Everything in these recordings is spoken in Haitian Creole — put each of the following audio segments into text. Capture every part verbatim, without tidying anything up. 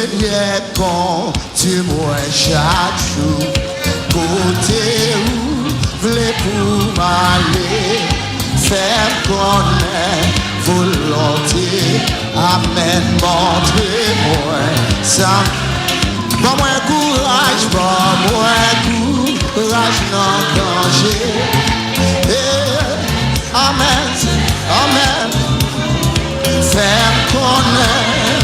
Senyè, kondi mwen chak jou kote ou vle pou m ale. Fè m konnen volonte. Amèn. Montre mwen sa. Ban mwen kouraj, ban mwen kouraj nan danje. Eh, amèn, amèn. Fè m konnen.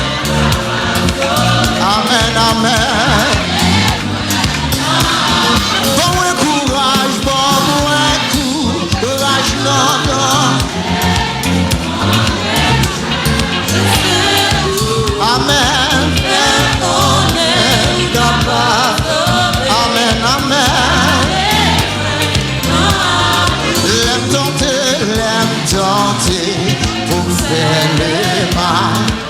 Amèn, amèn. Ban mwen kouraj, ban mwen kouraj nan, nan. Amèn. Amèn, amèn. Lè m tante, lè m tante pou m fè lemal.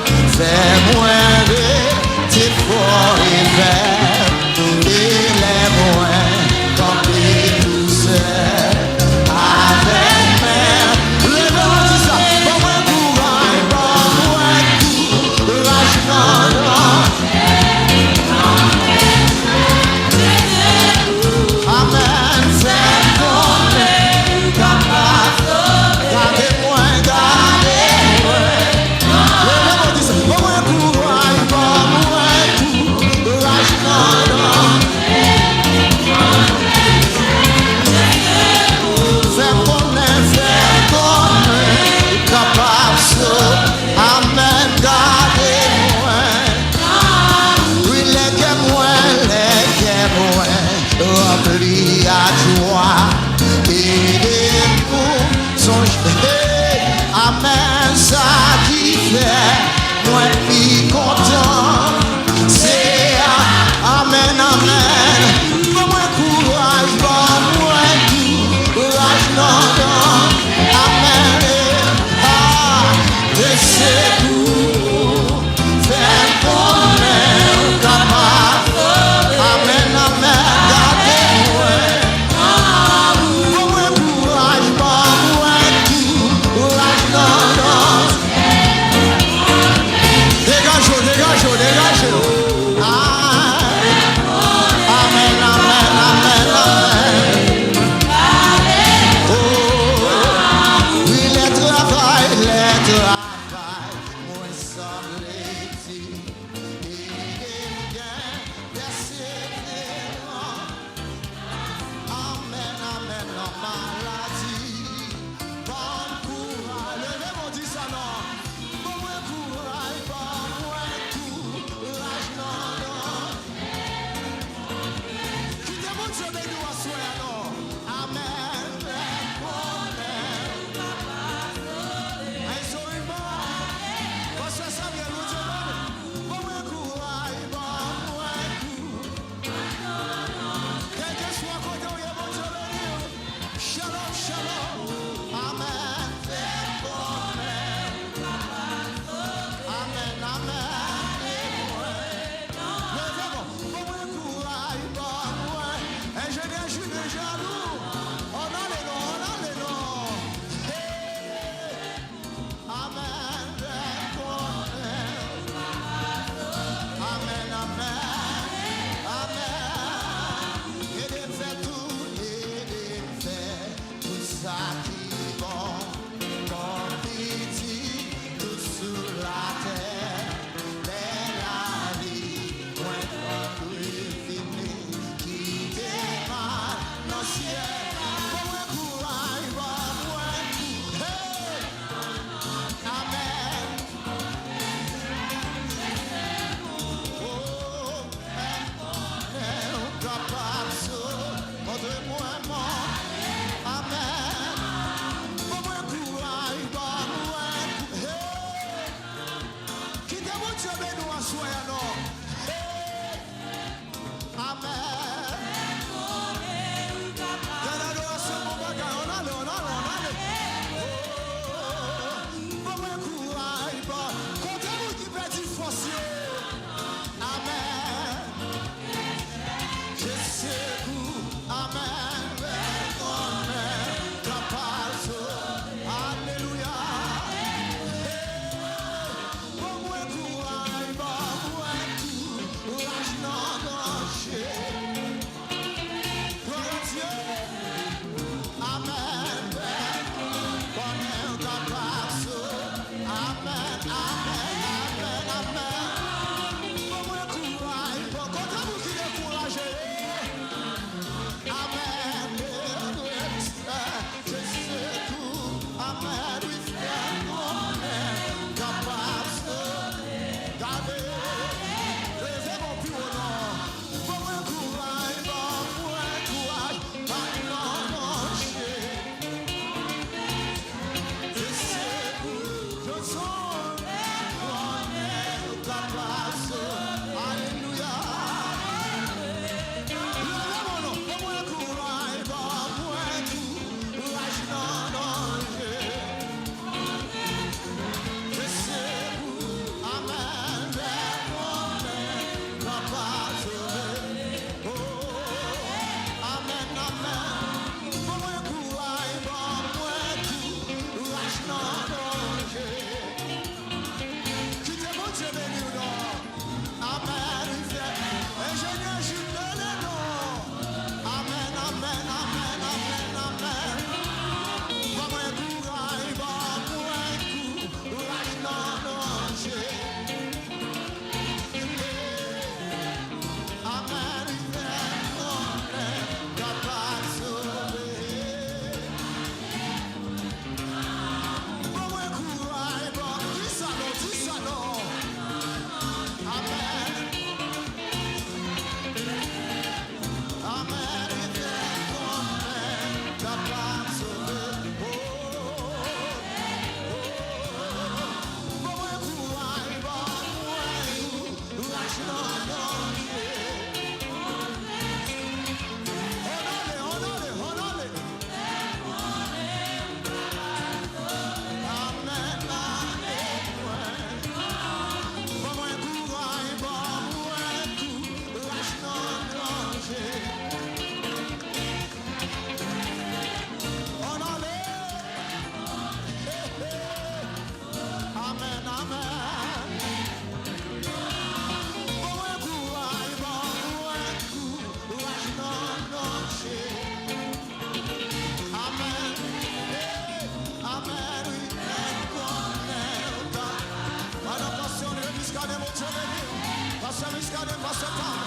Gade pastè pa m.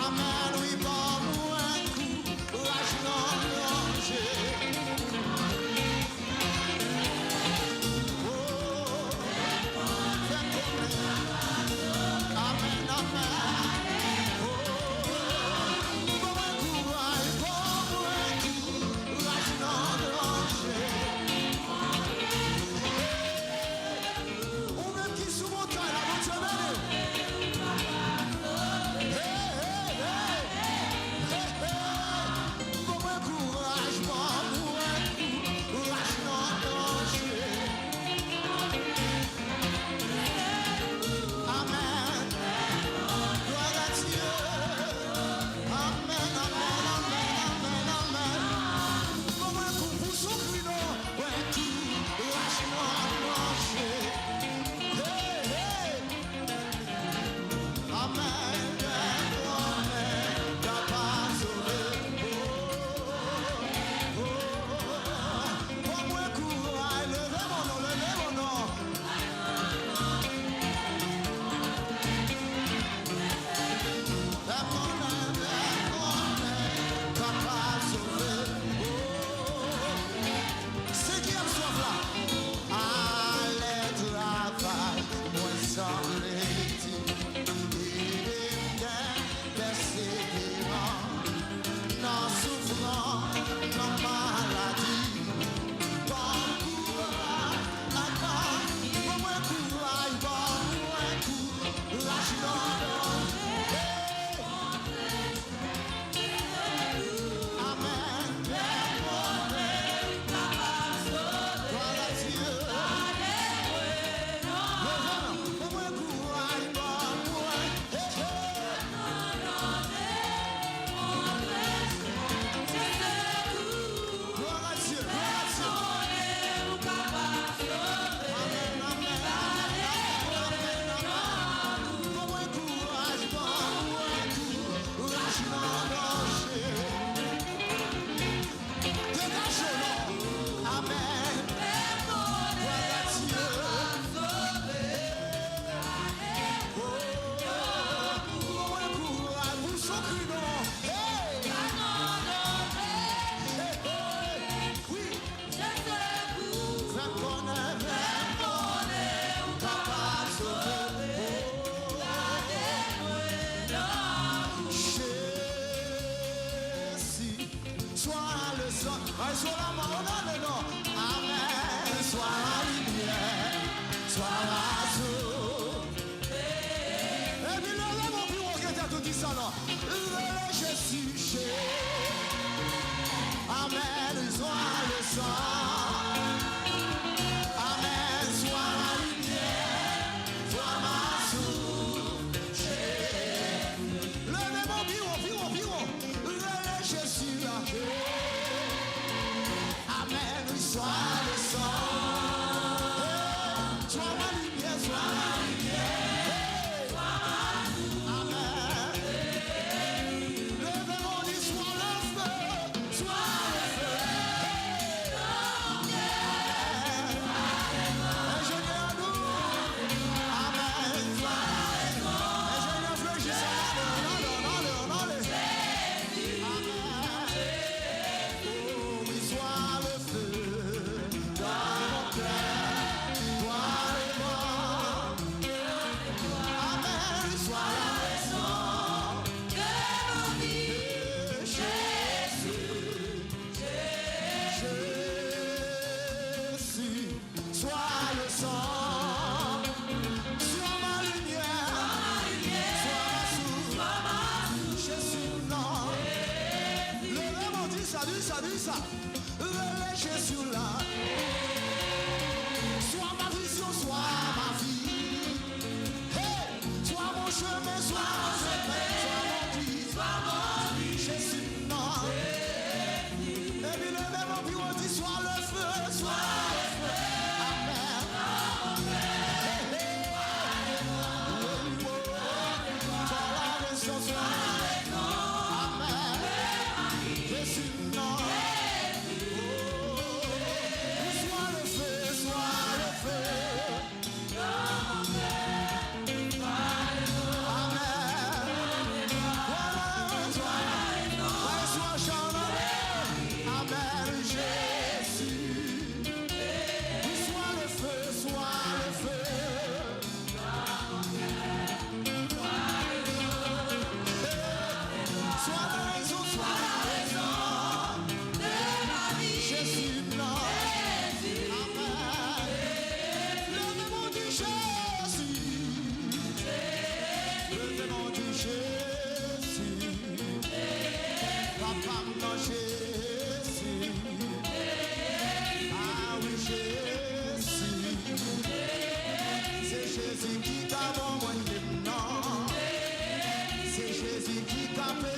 Amèn, wi, ban mwen kouraj nan danje. Oh, fè konnen. Amèn, amèn. Oh, ban mwen kouraj, ban mwen kouraj nan danje. Ou menm ki sou montay la, Bondye beni w. Hey, hey, hey. Hey, hey. Ban mwen kouraj, ban mwen kouraj nan danje. Amèn. Glwa a Dye. Amèn, amèn, amèn, amèn, amèn. Ban mwen kou pou soufri non. Mwen tou, lach mwen manje. Hey, hey. Amèn, amèn, amèn. Ka pa sove. Oh, oh, oh. Ban mwen kouraj, leve men w non, leve men w non. Fè konnen, fè konnen, Papa sove. Oh. Se ki ap swaf la? Ale travay, mwen sanble di. Ede m gen pèseveran nan soufrans, nan maladi. Ban m kouraj, ban mwen kouraj, ban mwen kouraj nan danje. Amèn. Glwa a Dye. Leve men w, ban mwen kouraj, ban mwen. Hey, hey. Glwa a Dye, glwa a Dye. Amèn, amèn, amèn, amèn, amèn. Ban mwen kouraj, ban mwen kouraj nan danje. Degaje w non. Amèn. Glwa a Dye. Oh, ban mwen kouraj pou soufri non. Hey! Hey, hey! Wi. Fè konnen, fè konnen ou kapab sove. Jezi, swa le san. Ay, swa la mò, non, non, non. Amèn. Swa la limyè, swa la sou. Epi leve men w pi wo ke tèt ou, di sa non. Rele Jezi, Jezi. Amèn, swa le san. Amèn, swa la limyè, swa ma souf. Leve men w pi wo, pi wo, pi wo. Rele Jezi la. Amèn, wi, swa le san. Hey, swa ma limyè, swa ma limyè. Hey, amèn. Leve men w, di, swa le feu, swa le feu. Hey, amèn. Enjenyè nou. Amèn. Enjenyè Fleury, sa ale, ale, ale, ale. Amèn. Oh, wi, swa le feu dans mon cœur, toi le bon. Amèn, swa la raison de ma vie, Jésus, Jésus. Swa le san, swa ma limyè, swa ma souf, Jezi non. Leve men w, di sa, di sa, di sa. Rele Jezi la. Swa ma vizyon, swa ma vi. Hey! Swa mon chemen, swa mon sekrè, swa mon vi, swa mon vi, Jezi non. Epi leve men w pi wo, di, swa le feu, swa le feu. Amèn. Hey, hey. Swa la raison, swa la raison. Amèn. Jezi non. Oh.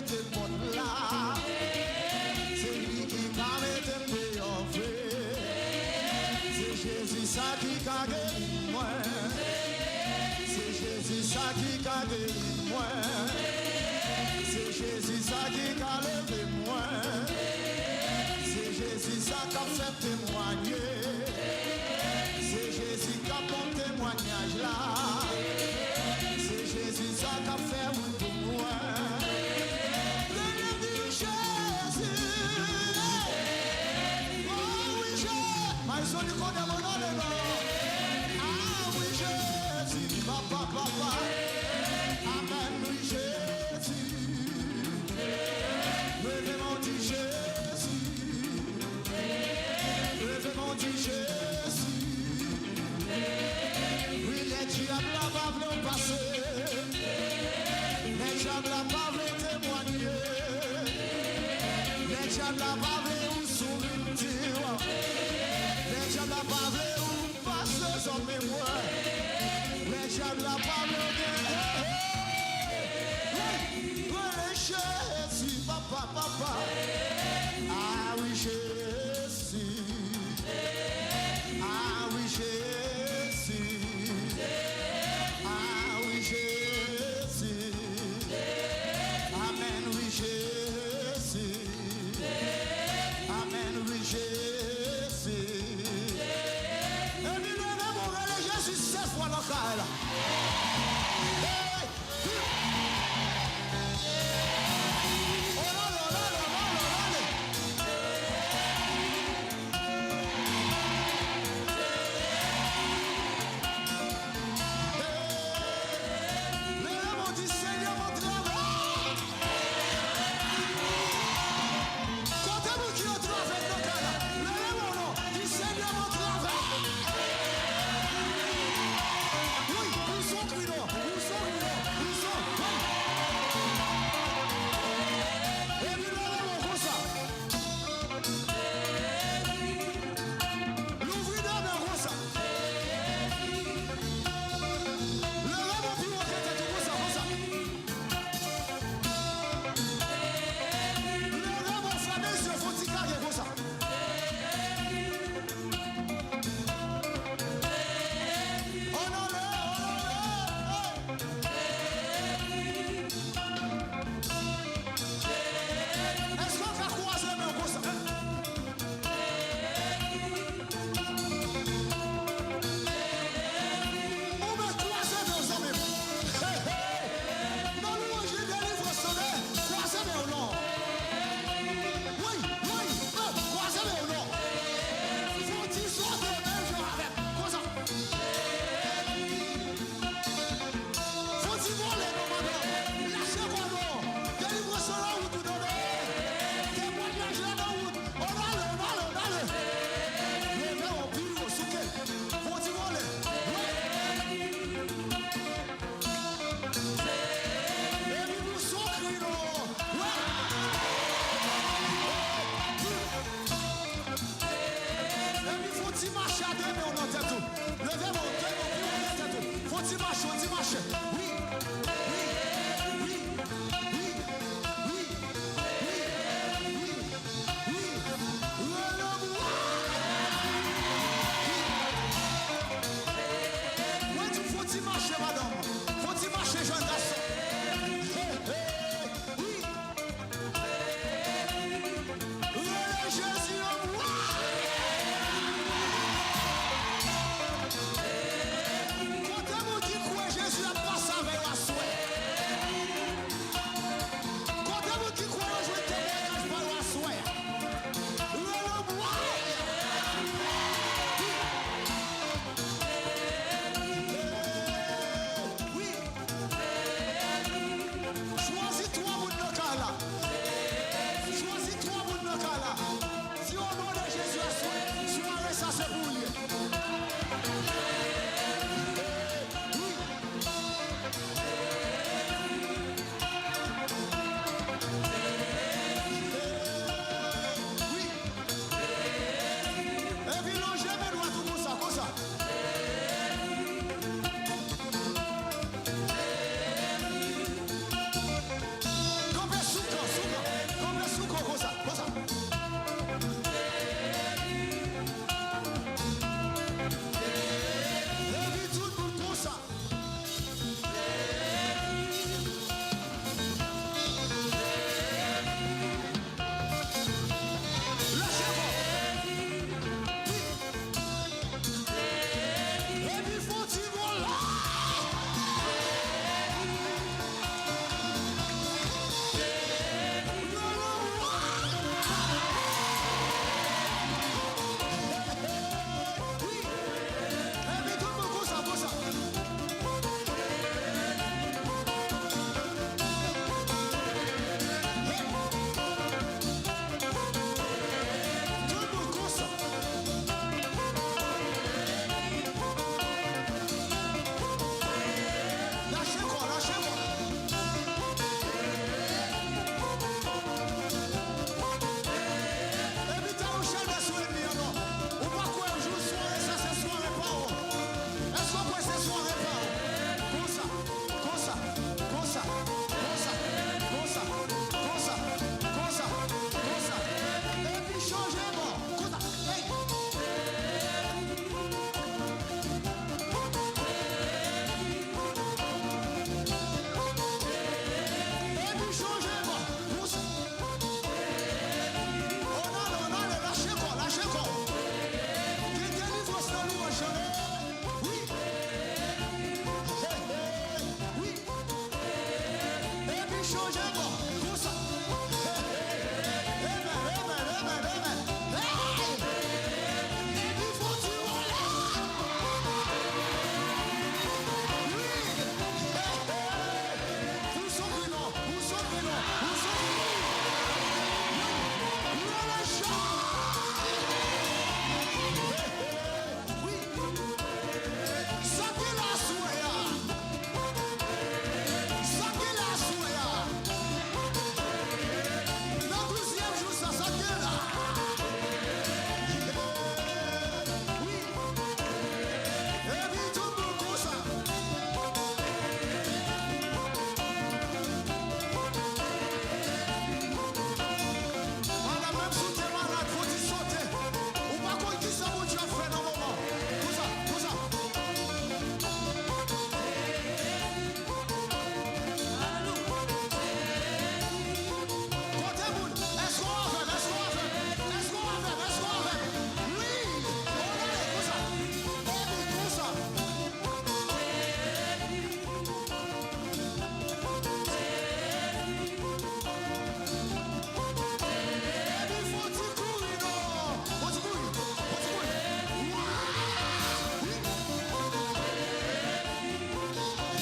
Mete pòt la. Se li ki ka mete m deyò vre. Se Jezi sa ki ka geri mwen. Se Jezi sa ki ka geri mwen. Se Jezi sa ki ka leve mwen. Se Jezi sa k ap fè temwanye. Se Jezi k ap bon temwanyaj la. Se Jezi sa k ap fè wout pou mwen. Leve di Jezi. Oh wi, Je-, Maestro Nicodème, on a le nom. Ah wi, Jezi, papa, papa. Amèn, wi, Jezi. Leve men w, di Jezi. Leve men w, di Jezi. Wi, lè dyab la pa vle w pase. Lè dyab la pa vle w temwanye. Lè dyab la pa vle w souri, m di w. Lè dyab la pa vle w pase zòn memwa. Lè dyab la pa vle w gen. Hey, hey. Wi, rele Jezi, papa, papa. Ah wi, Jezi. Ah wi, Jezi. Ah wi, Jezi. Amèn, wi, Jezi. Amèn, wi, Jezi. Epi leve men w, rele Jezi sèt fwa nan kay la. Hey! Kote moun ki antre avè m nan kay la? Leve men w non. Di, Senyè, antre avè m. Wi, ou son kri non. Ou son kri non. Ou son. Wi. Epi leve men w konsa. Louvri de men w konsa. Leve men w pi wo ke tèt ou konsa, konsa. Leve men w, fèmen zye w, fè yon ti kage konsa. Ann ale, ann ale. Èske w ka kwaze men w konsa? Ou mèt kwaze men w, zanmi m. Hey, hey. Nan lwanj li, delivrans tande. Kwaze men w non. Wi, wi, oh, kwaze men w non. Fò w ti sote menm jan avè m. Konsa. Fò w ti vole non, madanm. Lache kò non. Delivrans lan nan wout ou tande. Temwanyaj la nan wout. Ann ale, ann ale, ann ale. Leve w pi wo, souke. Fò w ti vole. Wi. Epi pou son kri non. Wi. Epi fò w ti mache a de men w nan tèt ou. Leve men w, de men w pi wo nan tèt ou. Fò w ti mache, w ti mache. Wi. Wi. Wi. Wi. Wi. Wi. Wi. Rele mwen. Mwen di w fò w ti mache, madanm. Fò w ti mache, jèn gason. Hey, hey. Wi. Rele Jezi anmwe. Kote moun ki kwè Jezi ap pase? Chanje bò. Konsa. Amen, amen, amen, amen. Hey! Epi fò ti wole. Wi. Hey, hey. Ou sou kwi non, ou sou kwi non, ou sou kwi. Wi. Lè le chan. Hey, hey. Wi. Sa k gen la aswè a? Sa k gen la aswè a? Nan douzyèm jou sa, sa k gen la? Wi. Epi tout moun konsa. Madanm, menm si w te malad, fò w di sote. Ou pa konn kisa Bondye ap fè nan moman. Konsa, konsa. Kote moun? Èske w avè m? Èske w avè m? Èske w avè m? Èske w avè m? Wi! Onore konsa. Epi konsa. Epi fò ti kouri non. Fò ti kouri. Fò ti kouri.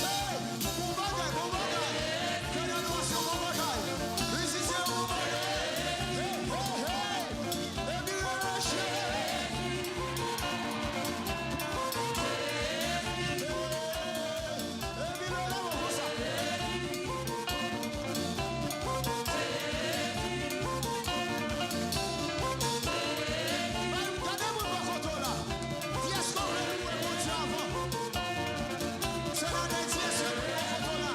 Hey! Bon bagay, bon bagay. Fè adorasyon, bon bagay. Mizisyen, bon bagay. Hey, hey, hey. Epi rele Jezi. Epi leve men w konsa. Gade moun bò kote w la. Di, èske w vle louwe Bondye avan? Senatè, di, èske moun bò kote w la?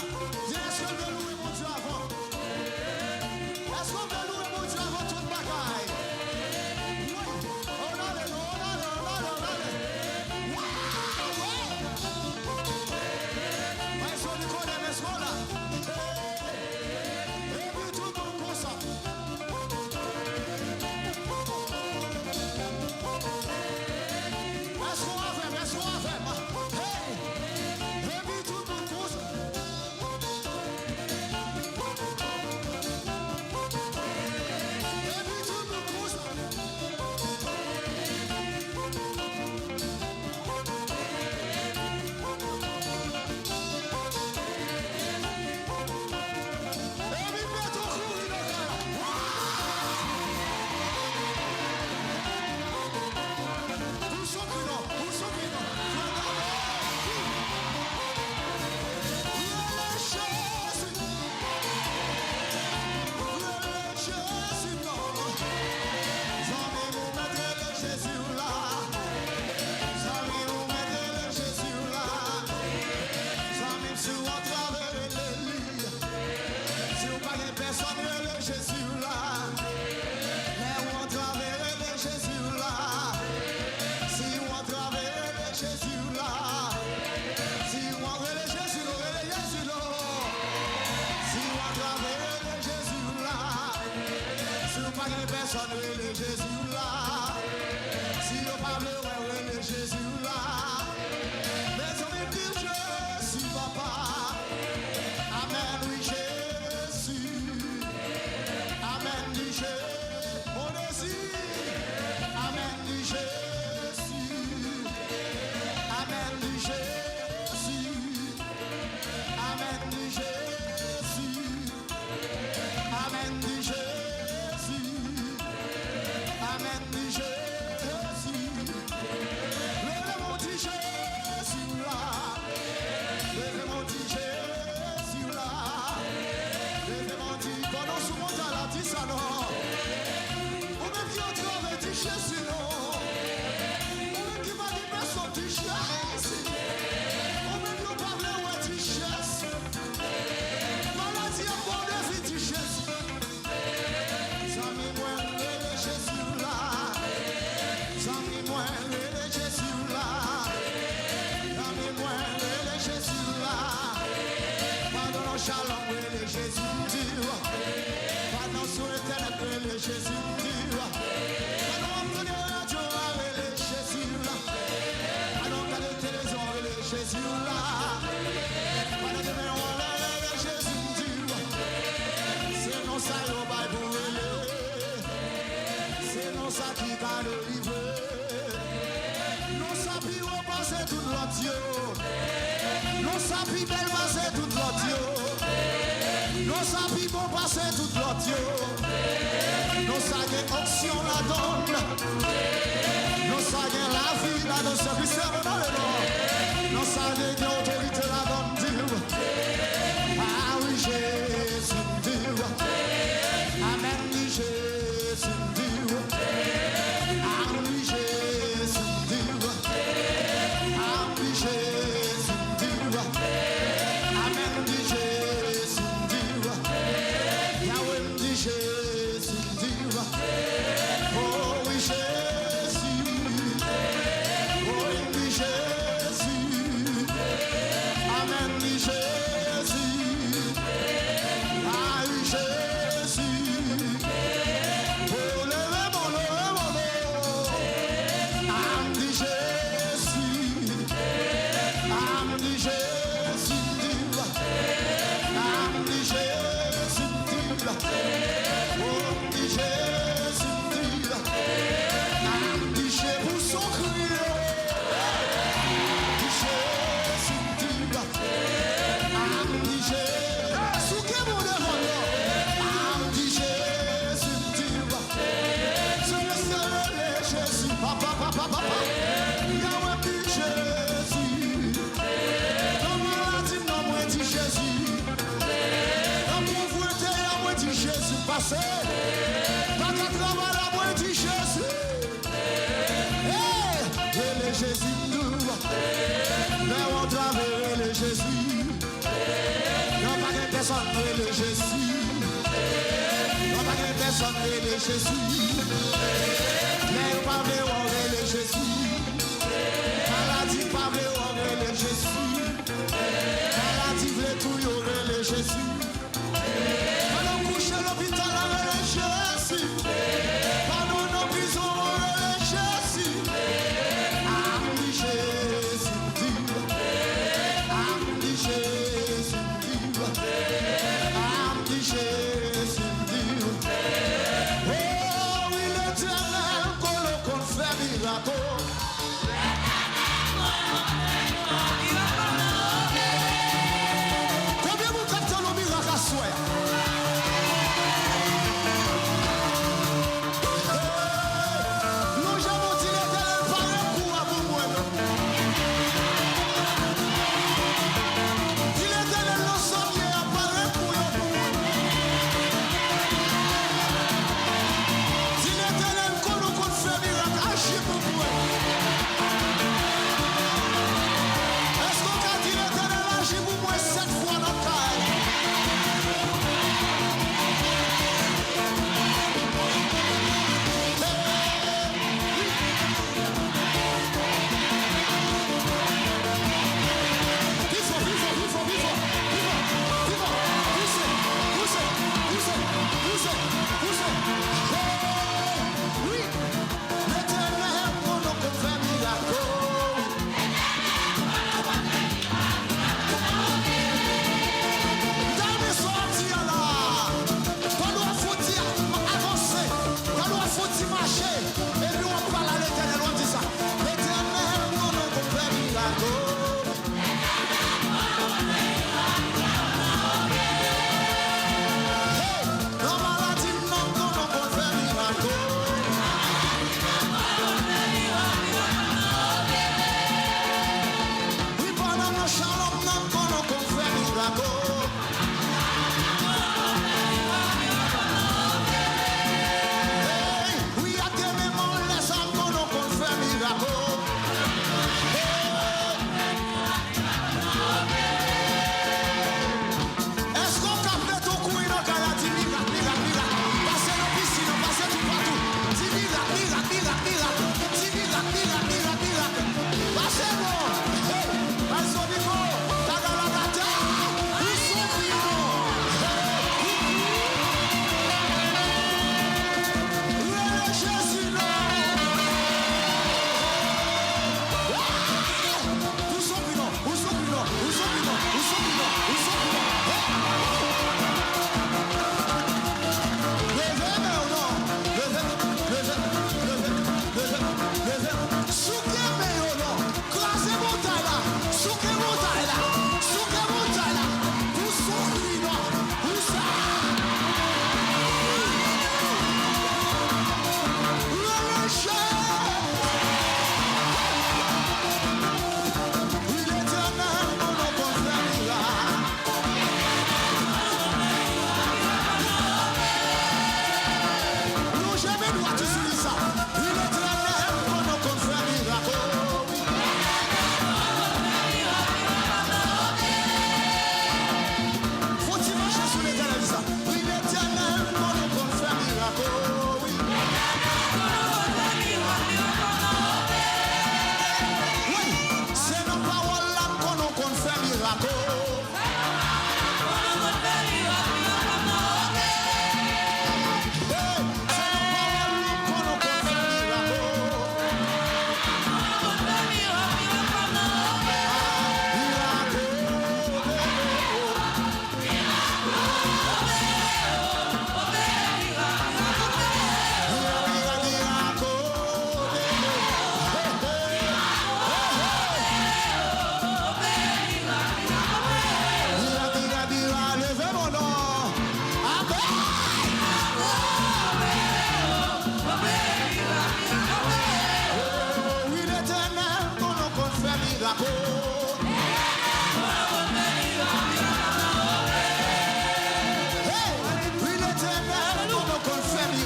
Di, èske l vle louwe Bondye avan? Èske w vle louwe Bondye avan tout bagay? Wi. Onore, onore, onore, onore. Waw, wi. Maestro Nicolas, èske w la? Epi tout moun konsa. Èske w avè m? Èske w avè m? Hey! Epi tout moun konsa. Epi tout moun konsa. Epi Petro kouri nan kay la. Ou sou kwi non, ou sou kwi non. Rele Jezi. Rele Jezi non. Zanmi m, ou mèt rele Jezi w la. Zanmi m, ou mèt rele Jezi w la. Zanmi m, si w antrave, rele li. Si w pa gen pèsòn, rele Jezi w la. Lè w antrave, rele Jezi w la. Si w antrave, rele Jezi w la. Si w an-, rele Jezi non, rele Jezi non. Si w antrave, rele Jezi w la. Si w pa gen pèsòn, rele Jezi w la. Si yo pa vle wè, rele Jezi w la. Mezanmi, di Jezi, papa. Amèn, wi, Jezi. Amèn, di Je-, mon Jezi. Amèn, di Jezi. Amèn, di Jezi. Amèn, di Jezi. Amèn, di Jezi. Amèn, di Jezi. Leve men w, di Jezi w la. Leve men w, di Jezi w la. Leve men w, di, pandan w sou montay la, di sa non. Ou menm ki antrave, di Jezi non. Ou menm ki pa gen pèsòn, di Jezi. Ou menm yo pa vle wè, di Jezi. Maladi ap ba w dezi, di Jezi. Zanmi mwen, rele Jezi w la. Zanmi mwen, rele Jezi w la. Zanmi mwen, rele Jezi w la. Pandan w nan chalon, rele Jezi, m di w. Pandan w sou entènèt, rele Jezi, m di w. Pandan w ap tande radyo a, rele Jezi w la. Pandan w gade televizyon, rele Jezi w la. Pandan w demen w anlè, rele Jezi, m di w. Delivre. Non sa pi wo pase tout lòt yo. Non sa pi bèl pase tout lòt yo. Non sa pi bon pase tout lòt yo. Non sa gen onksyon ladan l. Non sa gen lavi ladan l. Sè Kristè nan le non. Non sa gen otorite ladan l. Di w. Ah wi, Jezi, di w. Amèn, di Jezi. Jezi m viv. Ah wi, Jezi m viv. Ah wi, Jezi m viv. Amèn, di Jezi m viv. Yahweh m di Jezi m viv. Oh wi, Jezi. Oh wi, m di Jezi. Amèn, di Jezi. Ay, Jezi. Oh, leve mwen, leve mwen, leve. Amdi Jezi. Amdi Jezi. Amdi Jezi. Oh, di Jezi. Amdi Jezi pou son kriye. Di Jezi. Amdi Jezi. Souke bon devan yo. Amdi Jezi. Se mesye rele Jezi. Papa, papa, papa. Yahweh di Jezi. Nan maladi m nan mwen di Jezi. Nan povrete a mwen di Jezi pase. Pa ka travay la mwen di Jezi. Hey! Rele Jezi m di w. Lè w antrave rele Jezi. Nan pa gen pèsòn rele Jezi. Nan pa gen pèsòn rele Jezi. Lè yo pa vle w rele Jezi. Maladi pa vle w rele Jezi. Maladi vle touye w rele Jezi. Pandan w kouche lopital la rele Jezi. Pandan w nan prizon an rele Jezi. Amdi Jezi m di w. Amdi Jezi m di w. Amdi Jezi m di w. Oh wi, Letènèl.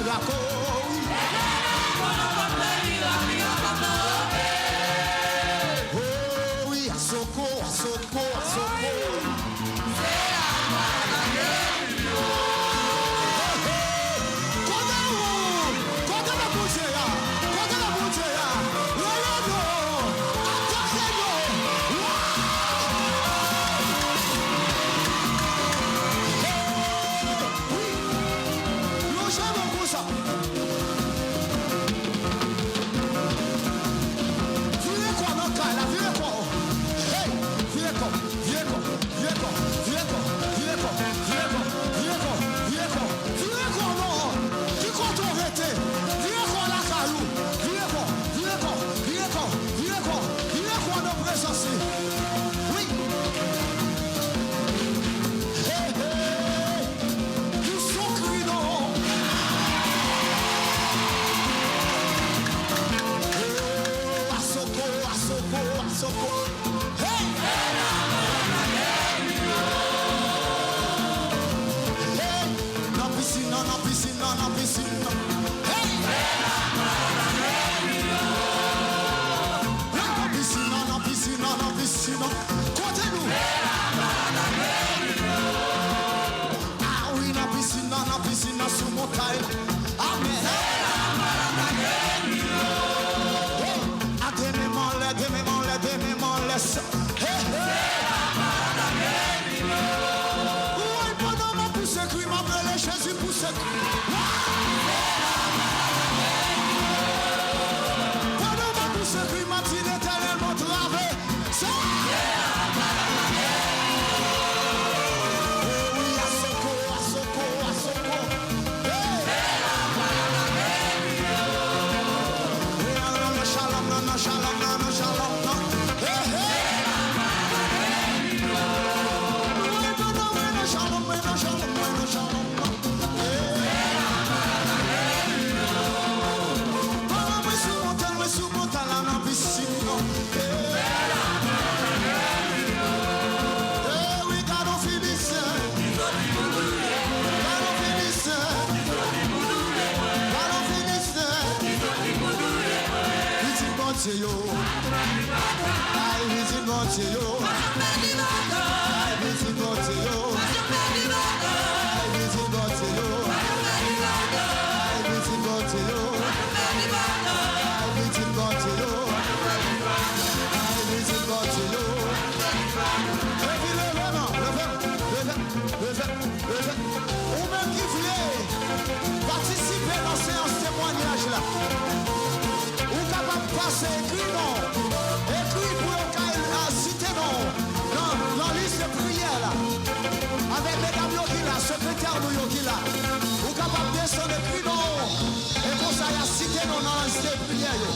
Mirak o, wi. O, wi, asoko, asoko, asoko. Kote ou? Kote nan Bondye a? Kote nan Bondye a? Rele non! Atake non! Wi! Lonje men konsa. Vire kò nan kay la, vire kò. Hey, vire kò, vire kò, vire kò, vire kò, vire kò, vire kò, vire kò, vire kò, vire kò non. Ki kote w rete? Vire kò lakay ou. Vire kò, vire kò, vire kò, vire kò, vire kò nan prezans li. Wi. Hey, hey. Pou son kri non. Oh, asoko, asoko, asoko. Hey! Hey! Nan pisin nan, nan pisin nan, nan pisin nan. Hey! Hey! Nan pisin nan, nan pisin nan, nan pisin nan. Kote nou? Ah wi, nan pisin nan, nan pisin nan, sou montay la. Amèn. Hey, a de men m anlè, de men m anlè, de men m anlè. Hey, hey. Woy, pandan m ap pouse kri, m ap rele Jezi, pouse kri. Pandan m ap pouse kri, m ap di, Letènèl, mwen trave. Sa! Oh wi, asoko, asoko, asoko. Hey! Hey, nan, nan, nan, shalom, nan, nan, shalom, nan, nan, shalom, nan. Hey, hey! Mwen nan, mwen nan, shalom, mwen nan, shalom, mwen nan, shalom, nan. Mwen sou montay, mwen sou montay la nan pisin nan. Eh wi, gad on Filisten. Gad on Filisten. Gad on Filisten. Pitit Bondye yo. Ay, pitit Bondye yo. Ay, pitit Bondye yo. Ay, pitit Bondye yo. Ay, pitit Bondye yo. Ay, pitit Bondye yo. Ay, pitit Bondye yo. Epi leve non, leve, leve, leve, leve. Ou menm ki vle patisipe nan seyans temwayaj la. Ou kapab pase ekri non w. Ekri pou yo ka, a, site non w nan, nan lis de priyè la. Avèk medam yo ki la, sekretè nou yo ki la. Ou kapab desann ekri non w. E konsa y a site non w nan lis de priyè yo.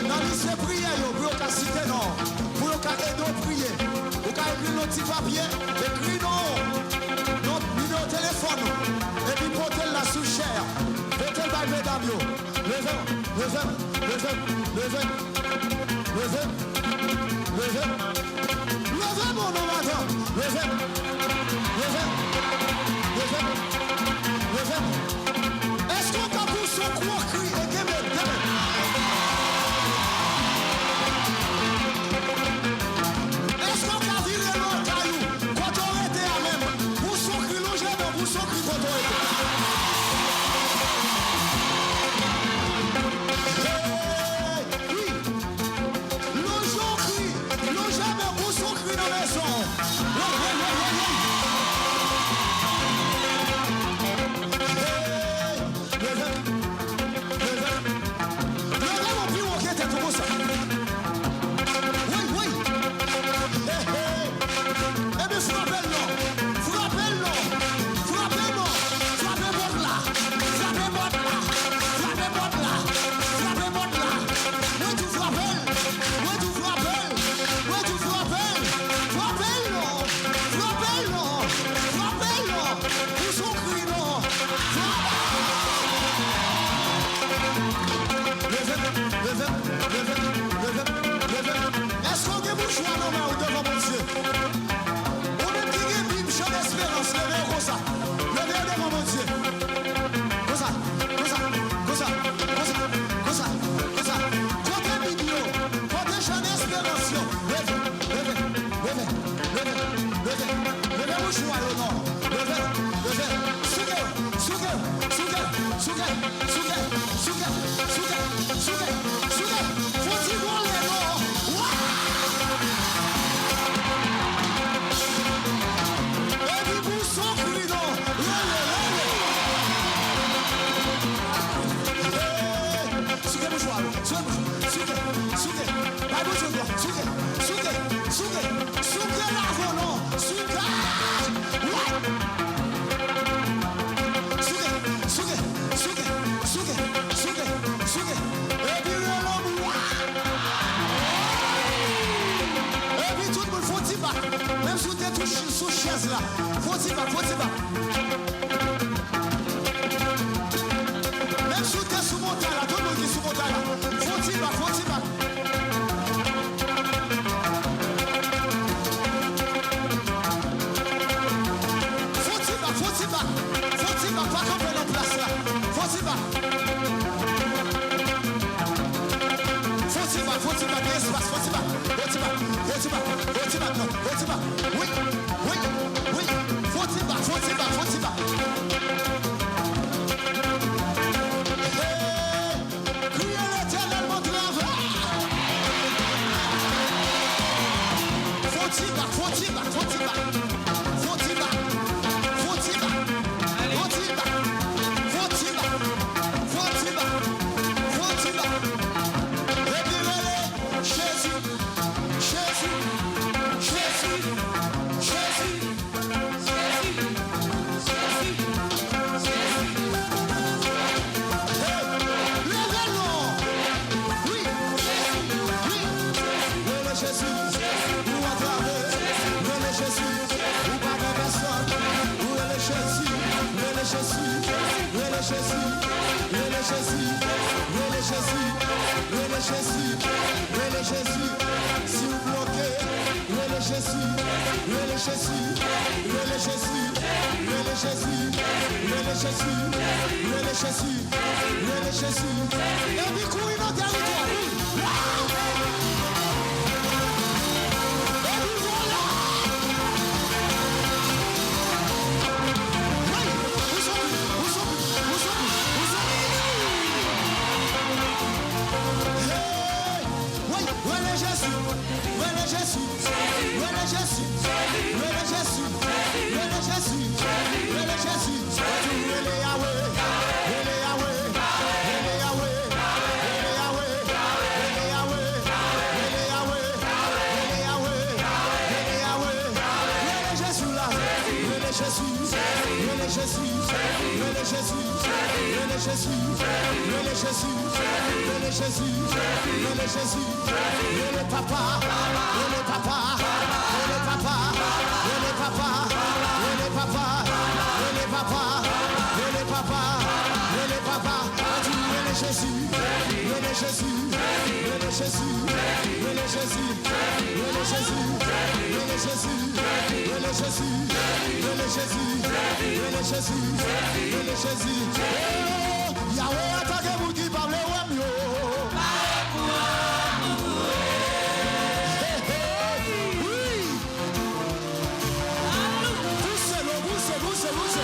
Nan lis de priyè yo, pou yo ka site non w. Pou yo ka ede w priye. Ou ka ekri l nan ti papye, ekri non w, non, nimewo telefòn ou. Epi pote l la sou chè a. Pote l bay medam yo. Leve, leve, leve, leve, leve, leve. Leve, mon non, madanm. Leve, leve, leve, leve. Èske w ka pouse yon gwo kri e kenbe, kenbe? Èske w ka vire lakay ou? Kote w rete a menm, pouse yon kri, lonje men w, pouse yon kri kote w rete. Hey, wi. Lonje yon kri, lonje men w, pouse yon kri nan mezon. Woy, woy, woy, woy, woy. Hey, leve. Leve. Leve non pi wo ke tèt ou konsa. Wi, wi. He, he. Ebyen, frape l non. Frape l non. Frape l non. Frape l Fon ti bak, fon ti bak. Menm si w te sou montay la, tout moun ki sou montay la, fon ti bak, fon ti bak. Fon ti bak, fon ti bak. Fon ti bak, pa kanpe nan plas la. Fon ti bak. Fon ti bak, fon ti bak, gen espas, fon ti bak. Fon ti bak, fon ti bak, fon ti bak, non, fon ti bak. Wi, wi, wi. Fon ti bak, fon ti bak, fon ti bak. Hey! Kriye Letènèl, montre avè. Fon ti bak, fon ti bak, fon ti bak. Fon ti bak, fon ti bak. Fon ti bak, fon ti bak. Fon ti bak, fon ti bak. Epi rele Jezi, Jezi, Jezi, Jezi. Hey! Leve non! Wi! Wi! Rele Jezi! Ou atrape! Rele Jezi! Ou pa gen pèsòn! Ou rele Jezi! Rele Jezi! Rele Jezi! Rele Jezi! Rele Jezi! Rele Jezi! Rele Jezi! Si w bloke, rele Jezi, rele Jezi, rele Jezi, rele Jezi, rele Jezi, rele Jezi, rele Jezi. Epi kouri nan tèritwa, kouri. Epi vole! Hey! Ou soti, ou soti, ou soti, ou soti. Hey! Wi, rele Jezi, rele Jezi, rele Jezi, rele Jezi, rele Jezi, rele Jezi. Rele Yawe, rele Yawe, rele Yawe, rele Yawe, rele Yawe, rele Yawe, rele Yawe, rele Yawe. Rele Jezi la, rele Jezi, rele Jezi, rele Jezi. Rele Jezi, rele Jezi, rele Jezi, rele Jezi, rele Papa, rele Papa, rele Papa, rele Papa, rele Papa, rele Papa, rele Papa, rele Papa. Ann di rele Jezi, rele Jezi, rele Jezi, rele Jezi, rele Jezi, rele Jezi. Rele Jezi, rele Jezi, rele Jezi, rele Jezi. Oh, Yawe atake moun ki pa vle wè m yo. Hey, hey, wi. Pouse non, pouse, pouse, pouse.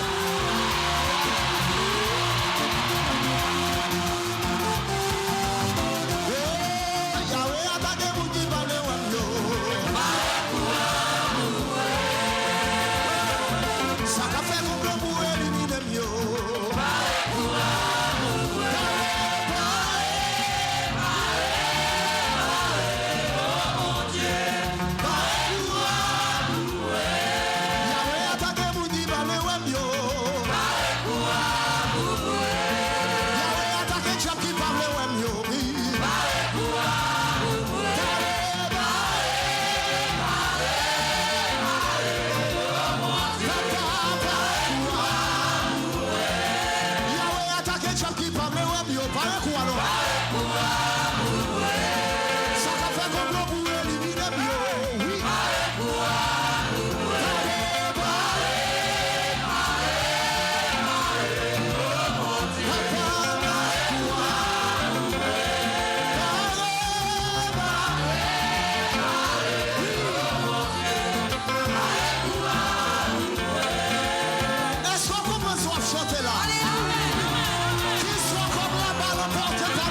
Oh, Yawe atake moun ki pa vle wè m yo. Sa k ap fè konplo pou elimine m yo. Pare, pare, pare, pare, oh Bondye. Pare pou Yawe atake moun ki pa vle wè m yo. Pare pou Yawe atake dyab ki pa vle wè m yo. Pare pou Pare, pare, pare, pare, papa, pare pou Yawe atake dyab ki pa vle wè m yo. Pare kou alò. Sa k ap fè konplo pou elimine m yo. Wi. Pare, pare, pare, pare, papa, pare pou Pare, pare, pare. Èske w konprann sa w ap chante la? Ki swa kòm la balle emporte par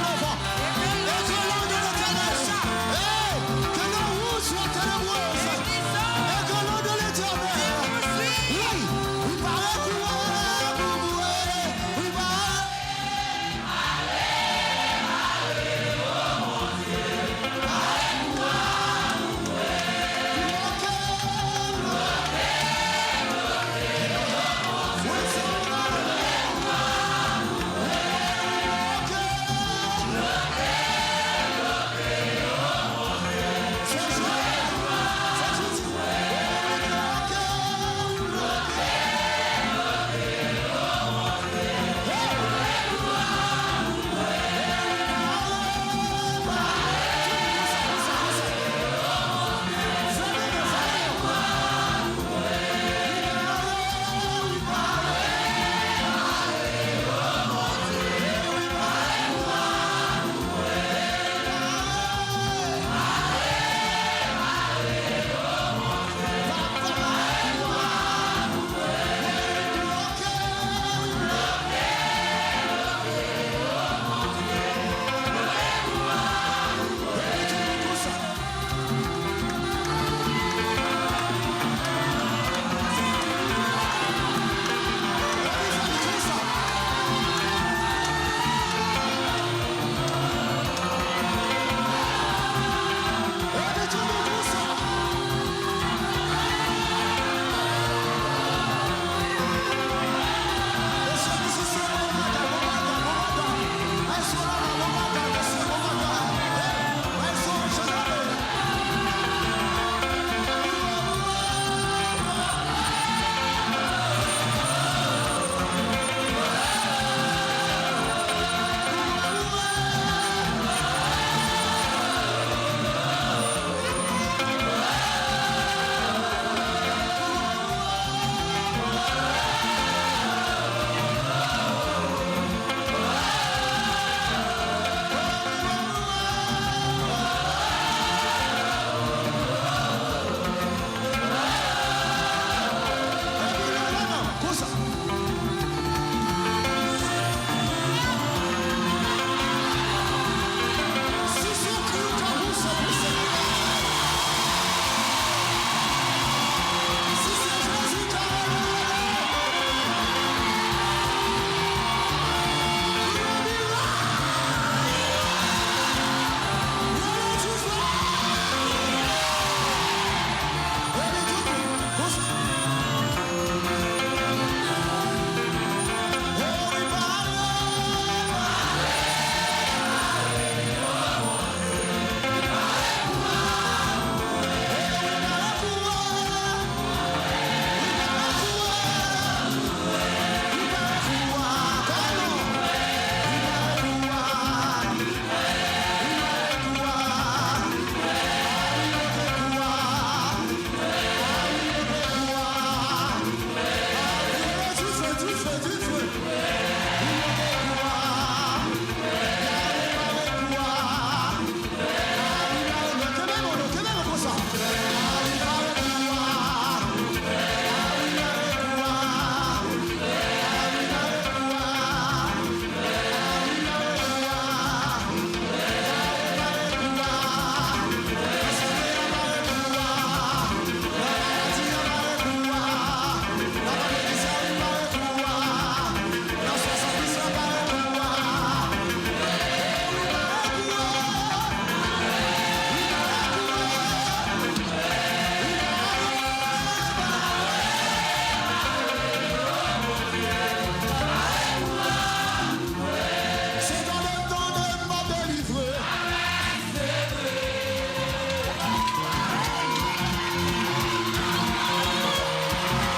Se tande, tande, m ap delivre.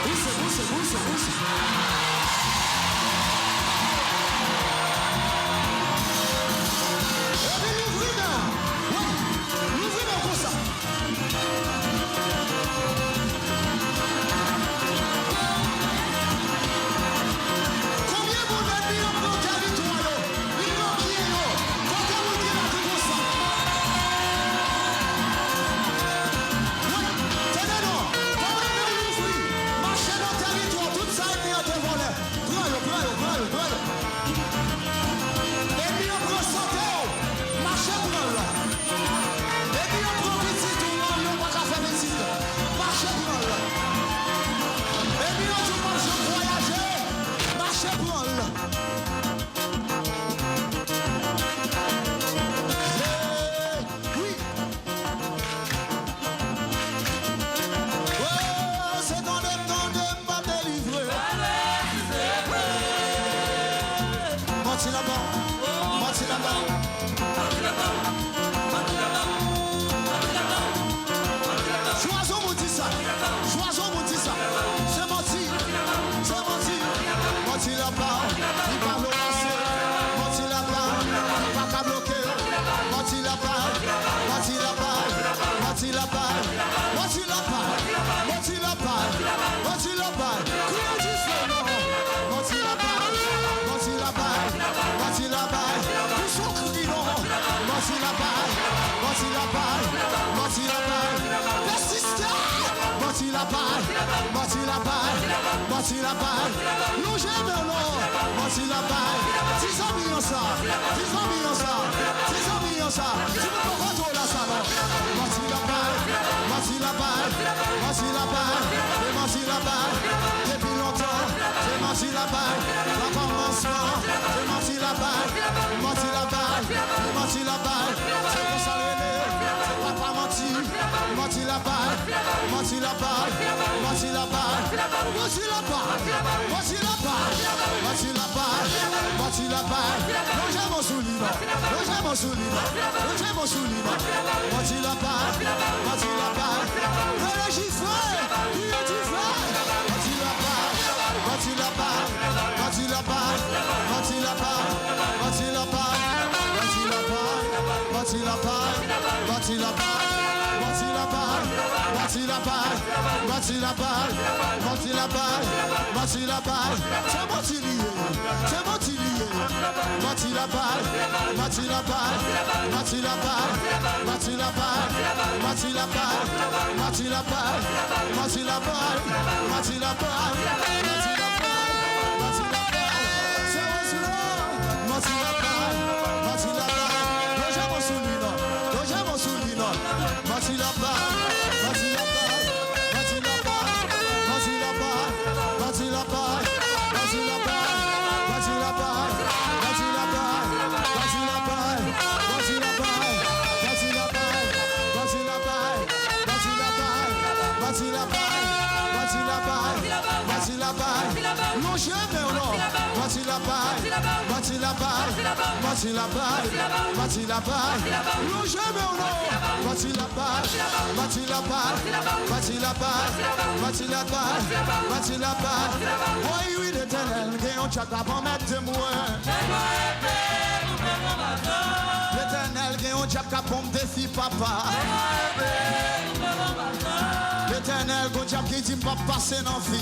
Pouse, pouse, pouse, pouse. Epi louvri men w. Wi, louvri men w konsa. Konbyen moun ènmi an pran tèritwa yo? Li nan pye yo. Kote moun ki la tou konsa? Wi, tande non. Pandan nou louvri, mache nan tèritwa, tout sa ènmi an te vòlè. Pran yo, pran yo, pran yo, pran yo. Ènmi an pran sante w, mache pran l. Ènmi an pran pitit ou, mari w pa ka fè pitit, mache pran l. Ènmi an di w p ap janm vwayaje, mache pran l. Hey, wi. Oh, se tande, tande, m va delivre. Manti la ba w, manti la ba w. Chwazi yon moun di sa, chwazi yon moun di sa. Se manti, se manti. Manti la ba w, li pa lo pase. Manti la ba w, li pa ka bloke. Manti la ba w, manti la ba w, manti la ba w, manti la ba w, manti la ba w, manti la ba w. Kriye dife non. Manti la ba w, manti la ba w, manti la ba w. Pou son kri non. Manti la ba w, manti la ba w, manti la ba w. Pèsiste. Manti la ba w, manti la ba w, manti la ba w. Lonje men w non. Manti la ba w. Di zanmi an sa, di zanmi an sa, di zanmi an sa. Di pou poko to la sa non. Manti la ba w, manti la ba w, manti la ba w, se manti la ba w. Depi lontan, se manti la ba w. Nan kòmansman, se manti la ba w, manti la ba w, se manti la ba w. Se konsa l rele, se papa manti. Manti la ba w, manti la ba w, manti la ba w, manti la ba w, manti la ba w, manti la ba w, manti la ba w. Lonje men w sou li non, lonje men w sou li non, lonje men w sou li non. Manti la ba w, manti la ba w. Rele dife, kriye dife. Manti la ba w, manti la ba w, manti la ba w, manti la ba w, manti la ba w. Manti la ba w, manti la ba w, manti la ba w, manti la ba w, manti la ba w, manti la ba w, manti la ba w, manti la ba w. Se manti li ye, se manti li ye. Manti la ba w, manti la ba w, manti la ba w, manti la ba w, manti la ba w, manti la ba w, manti la ba w, manti la ba w, manti la ba w, manti la ba w, manti la ba w. Se manti la ba w, manti la ba w, manti la ba w. Lonje men w sou li non, lonje men w sou li non. Manti la ba w, manti la ba w, manti la ba w, manti la ba w, manti la ba w, manti la ba w, manti la ba w, manti la ba w, manti la ba w, manti la ba w, manti la ba w, manti la ba w, manti la ba w, manti la ba w, manti la ba w, manti la ba w. Lonje men w non. Manti la ba w, manti la ba w, manti la ba w, manti la ba w. Lonje men w non. Manti la ba w, manti la ba w, manti la ba w, manti la ba w, manti la ba w. Woy wi, Letènèl gen yon djab k ap anmède mwen. Letènèl gen yon djab k ap ban m defi, papa. Letènèl gon djab ki di m p ap pase nan vi.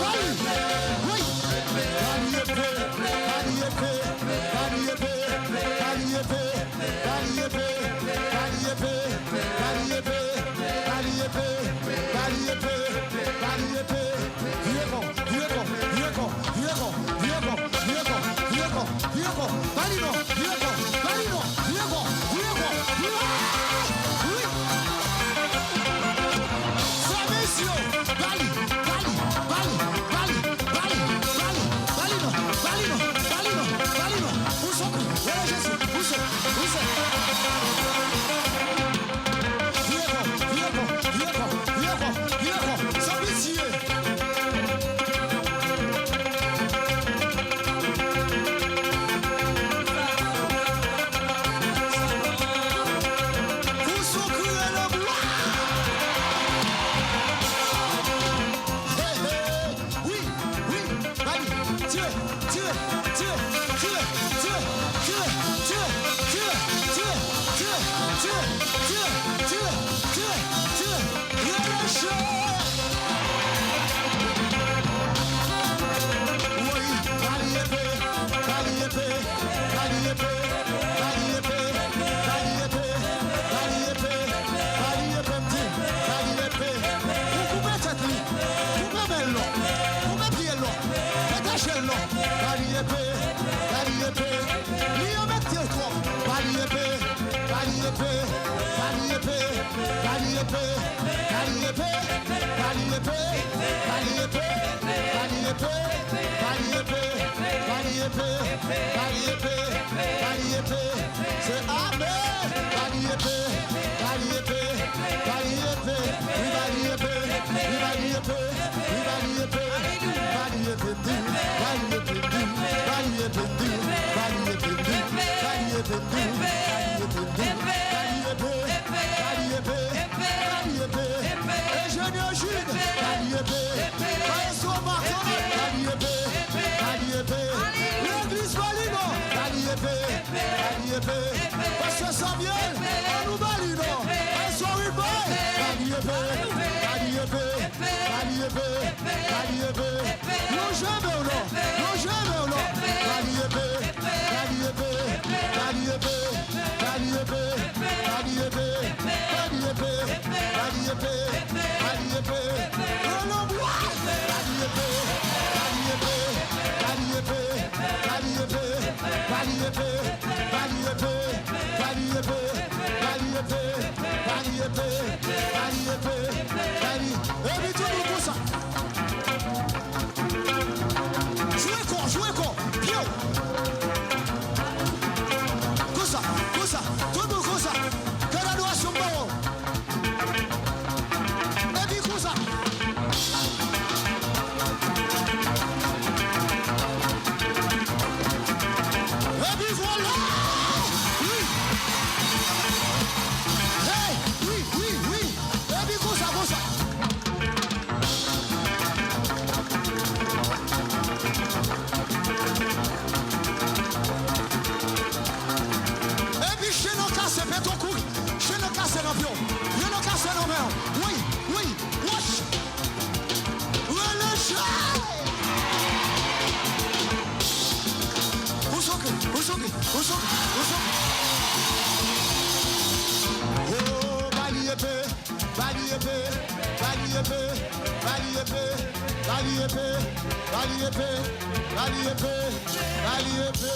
Bali! Wi! Bali epe! Bali epe! Bali epe! Bali epe! Bali epe! Bali epe! Bali epe! Bali epe! Bali epe! Bali epe! Vye kò, vye kò, vye kò, vye kò, vye kò, vye kò, vye kò, vye kò, vye kò, vye kò, vye kò, vye kò, vye kò, vye kò, vye kò. Wi. Frè mesye, bali, bali, bali, bali, bali, bali, bali non, bali non, bali non, bali non. Ou sou kou, rele Jezi, ou sou, ou sou. Vye kò, vye kò, vye kò, vye kò, vye kò, san pitye. Pou sou kriye nan bwa. Hey, hey. Wi, wi, bali, tire, tire, tire, relâche. Wi, bali epe, bali epe, bali epe, bali epe, bali epe, bali epe, bali epe, m di, bali epe. Ou koupe tèt li, koupe men l non, koupe pye l non, detache l non. Bali epe, bali epe, li an mèt tèt twòp. Bali epe, bali epe, bali epe, bali epe, bali epe, bali epe, bali epe, bali epe, bali epe, bali epe, bali epe, bali epe, bali epe. Se amèn. Bali epe, bali epe, bali epe, wi bali epe, wi bali epe, wi bali epe, bali epe di, bali epe di, bali epe di, bali epe di, bali epe di, bali epe di, bali epe, bali epe, bali epe, enjenyè Jude, bali epe, maestro Martin, bali epe, bali epe, legliz bali non, bali epe. Bali epe, pastè Samuel, annou bali non. Maestro Wilbert, bali epe, bali epe, bali epe, bali epe. Lonje men w non, lonje men w non. Bali epe, bali epe, bali epe, bali epe, bali epe, bali epe, bali epe, bali epe, Oh, ba li epe, ba li epe, ba li epe, ba li epe, ba li epe, ba li epe, ba li epe, ba li epe.